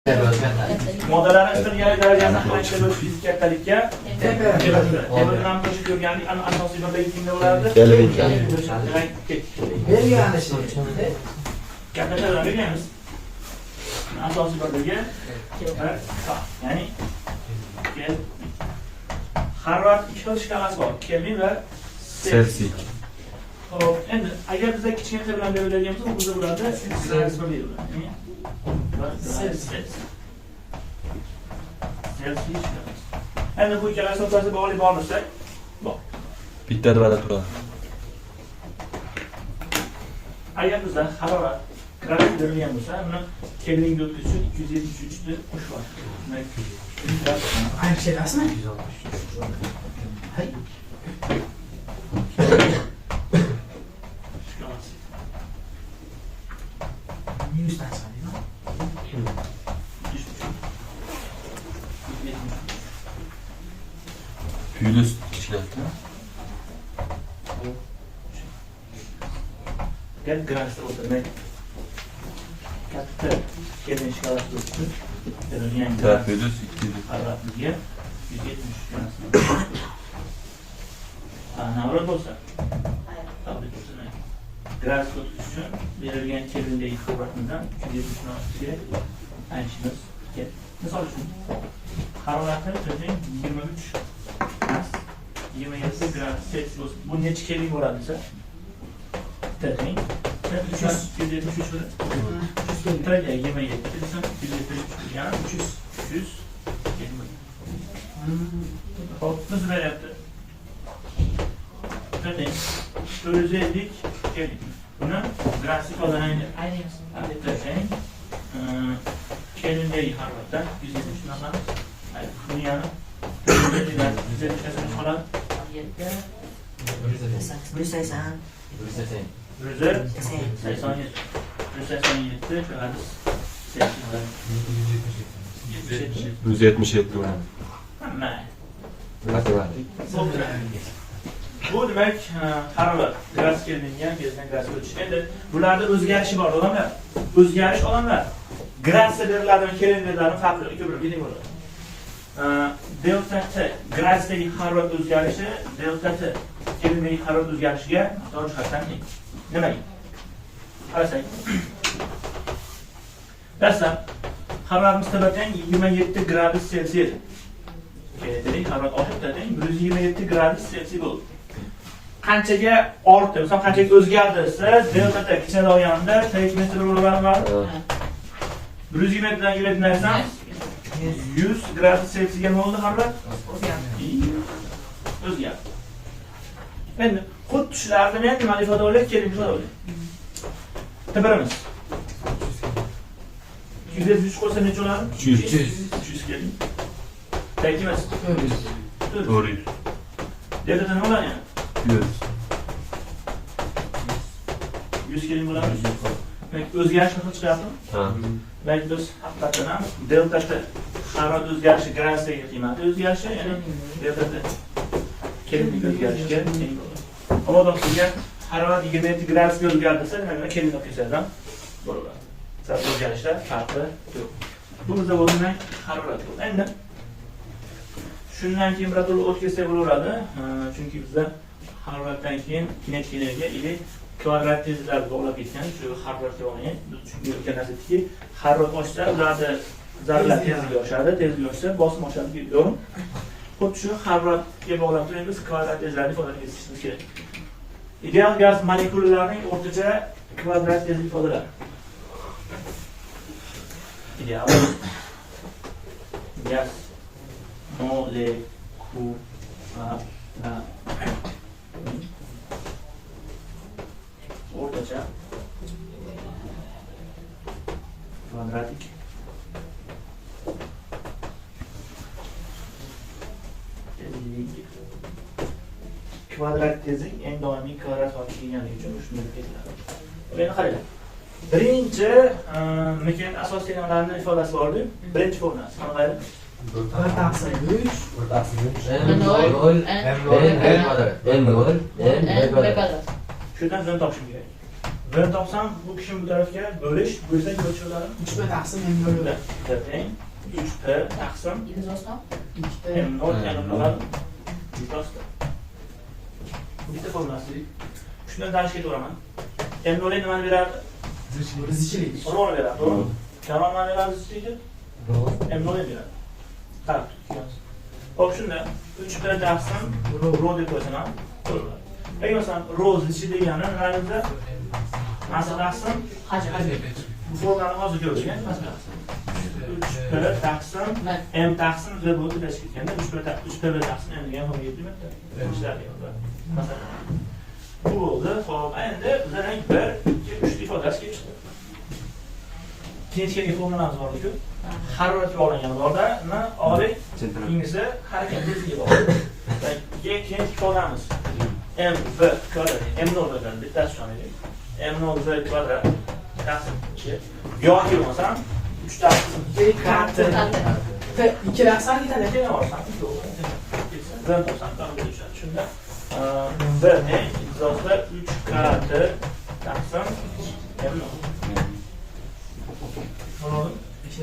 Moddalarni istalgan darajasini qancha bo'lib fizik kattalikka temperatura. Temperaturani qo'shib ko'rganlik ana asosiy birligi kimda bo'lardi? Kelvin. Demak, ketdik. Kattachadan berganmiz. Asosiy birligi bir K, ya'ni Kelvin. Harorat ikki xil shkalasi bor: Kelvin va Celsius. Celsius. Xo'p, endi agar bizda kichkina T bilan beriladigan bo'lsa, u bizda bo'ladi Celsius birligi bo'ladi. Ya'ni Celsius. Celsius shkalasi. Endi bu ikkalasi o'rtasida bog'liq bormisa? Bor. Bitta dvada turadi. Agar bizda harorat gradus berilgan bo'lsa, uni Kelvinga o'tkazish uchun 273 ni qo'shib olamiz. Demak, Aynı şey emasmi? Hay. Shkalasi. Minusdan chiqadimi? 73. Plyus kichkina. Gap gradusda bo'lsa, demak, katta Kelvin shkalasida o'tish uchun berilgan T gradus plyus 200. haroratligiga 173 gradus. Navrot bo'lsa, sabit bo'lsa, demak, gradusga o'tish uchun berilgan Kelvindagi haroratdan 273 ni oshish kerak. Aytishimiz kerak. Misol uchun, harorati teng 23 emas, 27 gradus Celsius bo'lsa, bu necha Kelvin bo'ladi desa, T teng 273 bo'ladi. T 27 desam, 273 degani 300. 300 Kelvin bo'ladi. Xo'p, biz beryapti. T teng 450 Kelvin. Buni gradus ifodalanadi. T teng Kelvindagi haroratdan 173 ni olamiz. Buni yana 173 necha qoladi? 180. 187. 187 gradus Celsius. 177 bo'ladi. Mayli. Matematik. Bu demak harorat gradus Kelvinga berilgan gradusga o'tish. Endi bularda o'zgarishi bor odamlar. O'zgarish odamlar. Gradusda beriladimi, Kelvin beriladimi farqi yo'q, ikkovi bir bo'ladi. Delta T gradusdagi harorat o'zgarishi delta T Kelvindagi harorat o'zgarishiga miqdor jihatdan teng. Nimaga? Qarasak. Dastlab haroratimiz teng 27 gradus Celsius. Keyin harorat oshib teng 127 gradus Celsius bo'ldi. Qanchaga ortdi, masalan, qanchaga o'zgardi desa, delta T kichkina olganda T metr bo'ladi. 127 dan 27 ni aytsam, 100 gradus Celsiusga nima bo'ldi harorat? O'zgardi. Endi xuddi shularni men nimani ifoda olaylik? Kelin ifoda olaylik. T birimiz. 273 qo'ysa necha bo'ladi? 300. 300 Kelvin. T ikkimiz. 400. 400. Delta T nima bo'ladi yani? 100. 100 Kelvin bo'ladi. Demak, o'zgarish nima chiqyaptimi? Ha. Demak, biz haqiqatan ham delta T harorat o'zgarishi gradusdagi qiymati o'zgarishi, ya'ni delta T Kelvindagi o'zgarishga teng bo'ladi. Avvalambor sizga harorat 27 gradusga o'zgardi desa, demak, Kelvin olib kelsangiz ham bo'ladi. Sabab o'zgarishlar farqi yo'q. Bu bizda bo'ldi demak harorat bo'ldi. Endi shundan keyin birato'la o'tkazsak bo'laveradi. Chunki bizda haroratdan keyin kinetik energiya или kvadrat tezliklar bog'lab ketgan shu haroratga bog'langan. Biz chunki o'tgan narsa aytdikki, harorat oshsa, ularni zarralar tezligi oshadi, tezligi oshsa, bosim oshadi, to'g'rimi? Xuddi shu haroratga bog'lab turib biz kvadrat tezliklarni ifodalab ketishimiz kerak. Ideal gaz molekulalarining o'rtacha kvadrat tezlik ifodalari. Ideal gaz molekulalari o'rtacha kvadratik tezligi. Kvadrat tezlik eng doimiy kvadrat holatga kelganligi uchun shunday deb aytiladi. Endi qaranglar. Birinchi mekanik asos tenglamalarini ifodasi bor-ku. Birinchi formulasi qanaqa edi? 1 taqsim 3. 1 taqsim 3. M nol, M nol, M kvadrat. M nol, M M v kvadrat. kvadrat. Shu yerdan shuni topishim kerak. V topsam, bu kishini bu tarafga bo'lish, bo'lsak bo'lishlari 3 P taqsim M0 V teng 3P taqsim 2 M0 yana qoladi. Bittasi. Bitta formulasi. Shundan dashga ketaveraman. M0 nimani berardi? Zichlik. Rho beradi, to'g'rimi? Karon nimani beradi zichligi? M0 beradi. Qarab turamiz. Xo'p, shunda 3P taqsim rho deb qo'ysam ham to'g'ri. Agar masalan rho zichi degani nima bizda? Massa taqsim Hajm. Bu formulani hozir ko'rdik, massa taqsim. 3P taqsim M taqsim V bo'lib birlashib ketganda 3P taqsim M degan formula yetdimi? Masalan. Bu bo'ldi. Xo'p, endi bizlarning 1, 2, 3 ifodasi kelib chiqdi. Kinetik formulamiz bor-ku. Haroratga bog'langan borda, nima? Oliy, keyingisi harakat tezligiga bog'liq. Kinetik ifodamiz M V kvadrat, M0 kvadrat, bittasi shuni deylik. M0 V kvadrat taqsim 2 yoki bo'lmasam 3 taqsim K T. T 2 taqsim ketadi. Keyin olsam, V topsam, tamam tushadi. Shunda V teng izosida 3 K T taqsim M0.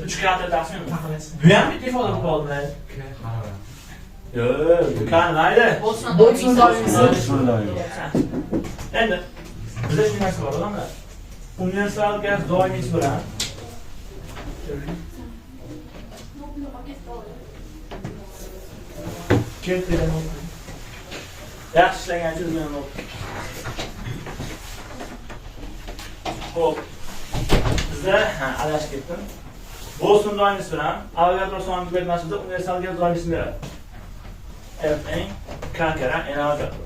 3 K T taqsim M0. Bu ham bitta ifoda bo'lib qoldi. Yo'q, bu K nima edi? Boltzmann doimiysi. Endi bizda shunday narsa bor, odamlar. Universal gaz doimiysi bilan yaxshi ishlagan uchun o'zini not. Xo'p. Bizda adashib ketdim. Boltzmann doimiysi bilan Avogadro sonini ko'paytmasida universal gaz doimiysini beradi. F teng K karra N Avogadro.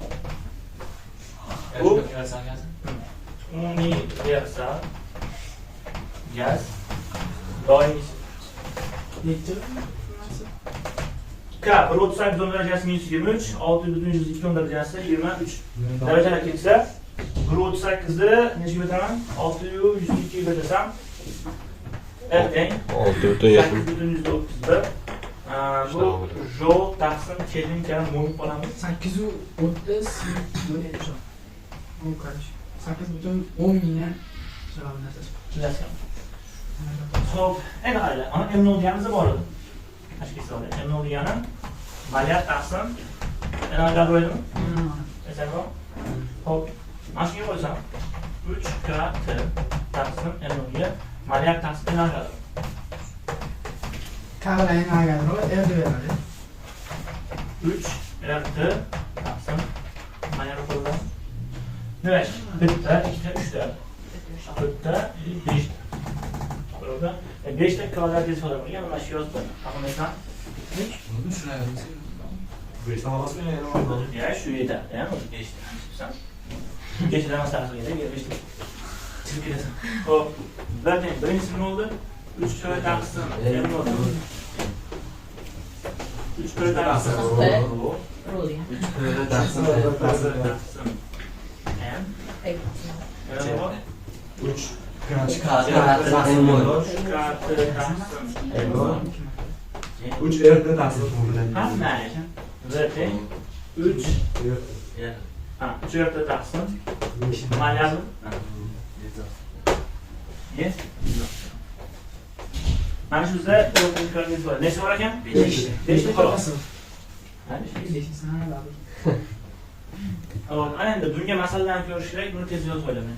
Bu universal gaz doimiysi. Nechi? K 1.38 darajasi -23, 6.2 darajasi 23. Darajalar ketsa 1.38 ni nechaga beraman? 6.102 ga berasan. F teng 6.7. 8.131. Bu joule taqsim Kelvin karra mol qolamiz. 830 bo'ladi. Bu qarash. 8.10 mingdan shunaqa narsa. Tushunasizmi? Xo'p, endi qaranglar, mana M0 deganimiz bor edi. Tashkil soldi. M0 degani molyar taqsim N Avogadro edimi? Esangmi? Xo'p, mana shunga qo'ysam 3 K T taqsim M0 ga molyar taqsim N Avogadro. K bilan N Avogadro R deb beradi. 3 R T taqsim molyar qo'yiladi. Demak, bitta, ikkita, uchta, to'rtta, beshta. To'g'rimi? 5 ta kvadrat ifoda bo'lgan, mana shu yozib qo'ying. Xafa. Ya shu yetadi, ya o'zi 5 ta. 5 ta masalasi kerak, 5 ta. Chiqib ketasan. Xo'p, birinchisi nima bo'ldi? 3 P taqsim M bo'ldi. 3 P taqsim Rho. 3 P taqsim M. 3 K taqsim K T taqsim M. 3 R T taqsim Hamma V teng 3 3 R T taqsim molyar. Yes. Mana shu bizda bor. Necha bor ekan? 5. 5 ta xolos. Ha, 5. 5. Xo'p, ana endi bunga masalalarni ko'rish kerak, buni tez yozib qo'yaman.